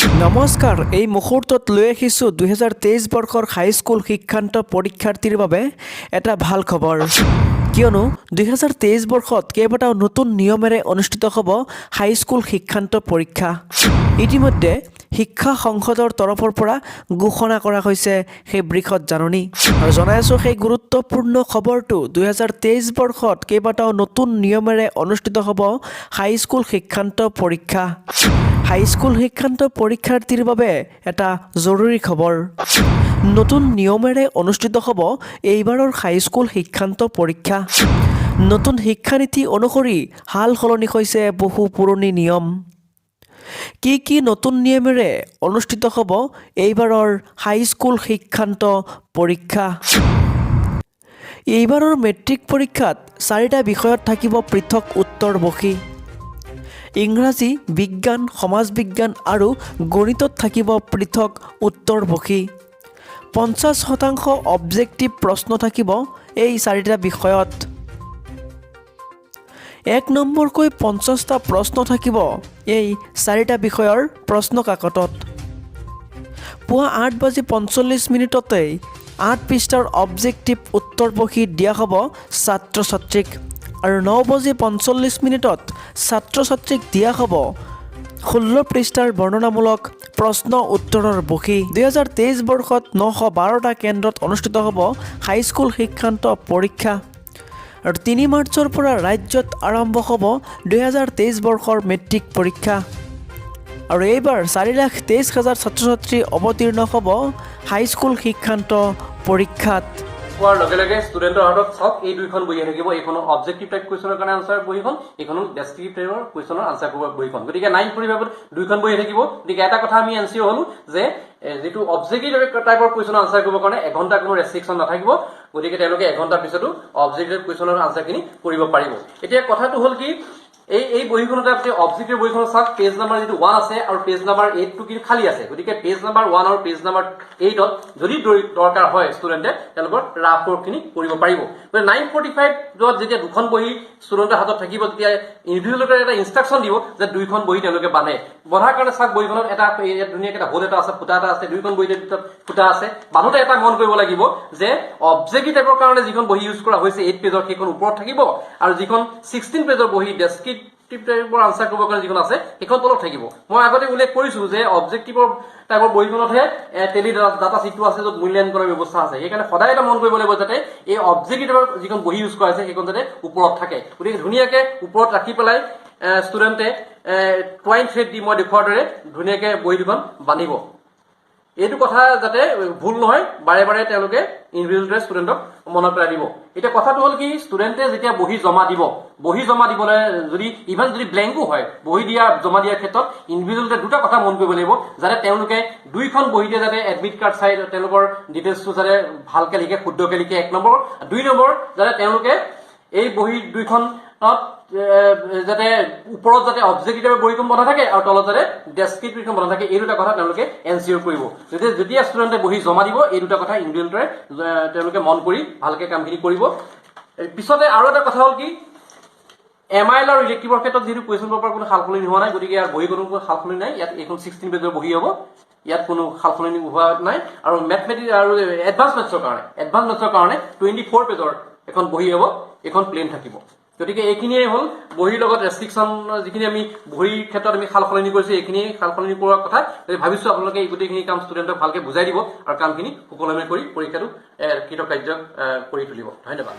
নমস্কাৰ, এই মুহূৰ্তত লৈ আহিছোঁ 2023 বৰ্ষৰ হাইস্কুল শিক্ষান্ত পৰীক্ষাৰ্থীৰ বাবে এটা ভাল খবৰ। কিয়নো 2023 বৰ্ষত কেইবাটাও নতুন নিয়মেৰে অনুষ্ঠিত হ'ব হাইস্কুল শিক্ষান্ত পৰীক্ষা। ইতিমধ্যে শিক্ষা সংসদৰ তৰফৰ পৰা ঘোষণা কৰা হৈছে সেই বৃহৎ জাননী। আৰু জনাই আছোঁ সেই গুৰুত্বপূৰ্ণ খবৰটো, 2023 বৰ্ষত কেইবাটাও নতুন নিয়মেৰে অনুষ্ঠিত হ'ব হাইস্কুল শিক্ষান্ত পৰীক্ষা। হাইস্কুল শিক্ষান্ত পৰীক্ষাৰ্থীৰ বাবে এটা জৰুৰী খবৰ। নতুন নিয়মেৰে অনুষ্ঠিত হ'ব এইবাৰৰ হাইস্কুল শিক্ষান্ত পৰীক্ষা। নতুন শিক্ষানীতি অনুসৰি সাল সলনি হৈছে বহু পুৰণি নিয়ম। কি কি নতুন নিয়মেৰে অনুষ্ঠিত হ'ব এইবাৰৰ হাইস্কুল শিক্ষান্ত পৰীক্ষা? এইবাৰৰ মেট্ৰিক পৰীক্ষাত চাৰিটা বিষয়ত থাকিব পৃথক উত্তৰ বহী। ইংৰাজী, বিজ্ঞান, সমাজ বিজ্ঞান আৰু গণিতত থাকিব পৃথক উত্তৰ বহী। 50% অবজেক্টিভ প্ৰশ্ন থাকিব এই চাৰিটা বিষয়ত। এক নম্বৰকৈ 50টা প্ৰশ্ন থাকিব এই চাৰিটা বিষয়ৰ প্ৰশ্ন কাকতত। পুৱা 8 বাজি 45 মিনিটতেই 8 পৃষ্ঠাৰ অবজেক্টিভ উত্তৰ বহী দিয়া হ'ব ছাত্ৰ ছাত্ৰীক আৰু 9 বাজি 45 মিনিটত ছাত্ৰ ছাত্ৰীক দিয়া হ'ব 16 পৃষ্ঠাৰ বৰ্ণনামূলক প্ৰশ্ন উত্তৰৰ বহী। 2023 বৰ্ষত 912টা কেন্দ্ৰত অনুষ্ঠিত হ'ব হাইস্কুল শিক্ষান্ত পৰীক্ষা আৰু 3 মাৰ্চৰ পৰা ৰাজ্যত আৰম্ভ হ'ব 2023 বৰ্ষৰ মেট্ৰিক পৰীক্ষা। আৰু এইবাৰ 4,23,000 ছাত্ৰ ছাত্ৰী অৱতীৰ্ণ হ'ব হাইস্কুল শিক্ষান্ত পৰীক্ষাত। পোৱাৰ লগে লগে ষ্টুডেণ্টৰ হাতত চাওক, এই দুইখন বহি থাকিব। এইখন অবজেক্টিভ টাইপ কুৱেশ্যনৰ কাৰণে আনচাৰ বহীখন, এইখন ডেছক্ৰিপটিভ টাইপৰ কুৱেশ্যনৰ আনচাৰ কৰিব বহীখন। গতিকে 9:45ত দুইখন বহি থাকিব। গতিকে এটা কথা আমি এনচিয়ৰ হলো যে যিটো অবজেক্টিভ টাইপৰ কুৱেশ্যনৰ আনচাৰ কৰিবৰ কাৰণে এঘণ্টা কোনো ৰেষ্ট্ৰিকশ্যন নাথাকিব। গতিকে তেওঁলোকে এঘণ্টাৰ পিছতো অবজেক্টিভ কুৱেশ্যনৰ আনচাৰখিনি কৰিব পাৰিব। এতিয়া কথাটো হ'ল কি, এই বহীখনতে আপুনি অবজেক্টিভ বহীখনত চাওক, পেজ নাম্বাৰ যিটো 1 আছে আৰু পেজ নাম্বাৰ 8টো কিন্তু খালী আছে। গতিকে পেজ নাম্বাৰ 1 আৰু পেজ নাম্বাৰ 8ত যদি দৰকাৰ হয়, ষ্টুডেণ্টে তেওঁলোকৰ ৰাফ ৱৰ্কখিনি কৰিব পাৰিব। গতিকে 9:45ত যেতিয়া দুখন বহী ষ্টুডেণ্টৰ হাতত থাকিব, তেতিয়া ইনভিজিলেটৰে এটা ইনষ্ট্ৰাকশ্যন দিব যে দুইখন বহী তেওঁলোকে বান্ধে। বন্ধাৰ কাৰণে চাওক, বহীখনত এটা ইয়াত ধুনীয়াকৈ এটা হোল এটা আছে, ফুটা এটা আছে। দুইখন বহীতে দুটা ফুটা আছে। বান্ধোতে এটা মন কৰিব লাগিব যে অবজেক্টিভ টাইপৰ কাৰণে যিখন বহী ইউজ কৰা হৈছে 8 পেজৰ, সেইখন ওপৰত থাকিব আৰু যিখন 16 পেজৰ বহী ডেছক্ৰিপটিভ টাইপৰ আনচাৰ কৰিবৰ কাৰণে যিখন আছে, সেইখন তলত থাকিব। মই আগতে উল্লেখ কৰিছো যে অবজেক্টিভৰ টাইপৰ বহীখনতহে টেলি ডাটা চিটটো আছে, য'ত মূল্যায়ন কৰাৰ ব্যৱস্থা আছে। সেইকাৰণে সদায় এটা মন কৰিব লাগিব যাতে এই অবজেক্টিভৰ যিখন বহী ইউজ কৰা হৈছে, সেইখন যাতে ওপৰত থাকে। গতিকে ধুনীয়াকে ওপৰত ৰাখি পেলাই ষ্টুডেণ্টে টুৱাইন থ্ৰেড দি মই দেখুওৱাৰ দৰে ধুনীয়াকে বহী দুখন বান্ধিব। এইটো কথা যাতে ভুল নহয়, বাৰে বাৰে তেওঁলোকে ইনভিজিলেটৰে ষ্টুডেণ্টক মনত পেলাই দিব। এতিয়া কথাটো হ'ল কি, ষ্টুডেণ্টে যেতিয়া বহী জমা দিব, বহী জমা দিবলৈ যদি ইভেন যদি ব্লেংকো হয়, বহী দিয়া জমা দিয়াৰ ক্ষেত্ৰত ইনভিজিলেটৰে দুটা কথা মন কৰিব লাগিব, যাতে তেওঁলোকে দুইখন বহীতে যাতে এডমিট কাৰ্ড চাই তেওঁলোকৰ ডিটেইলছটো যাতে ভালকে লিখে, শুদ্ধকে লিখে, এক নম্বৰ। দুই নম্বৰ, যাতে তেওঁলোকে এই বহী দুইখনত যাতে ওপৰত যাতে অবজেক্টিভ বহীখন বন্ধা থাকে আৰু তলত যাতে ডেছক্ৰিপটিভখন বন্ধা থাকে, এই দুটা কথা তেওঁলোকে এনচিয়ৰ কৰিব। যেতিয়া যেতিয়া ষ্টুডেণ্টে বহী জমা দিব, এই দুটা কথা ইনভিজিলেটৰে তেওঁলোকে মন কৰি ভালকে কামখিনি কৰিব। পিছতে আৰু এটা কথা হ'ল কি, এম I L আৰু ইলেক্টিভৰ ক্ষেত্ৰত যিহেতু কুৱেশ্যন পেপাৰ কোনো সাল সলনি হোৱা নাই, গতিকে ইয়াৰ বহী কোনো সাল সলনি নাই। ইয়াত এইখন 16 পেজৰ বহী হ'ব, ইয়াত কোনো সাল সলনি হোৱা নাই। আৰু মেথমেটিক্স আৰু এডভান্স মেথছৰ কাৰণে 24 পেজৰ এখন বহী হ'ব, এইখন প্লেইন থাকিব। গতিকে এইখিনিয়ে হ'ল বহীৰ লগত ৰেষ্ট্ৰিকশ্যন, যিখিনি আমি বহীৰ ক্ষেত্ৰত আমি সাল সলনি কৰিছোঁ, এইখিনি সাল সলনি কৰাৰ কথা। গতিকে ভাবিছোঁ আপোনালোকে এই গোটেইখিনি কাম ষ্টুডেণ্টক ভালকে বুজাই দিব আৰু কামখিনি সুকলমে কৰি পৰীক্ষাটো কৃতকাৰ্য কৰি তুলিব। ধন্যবাদ।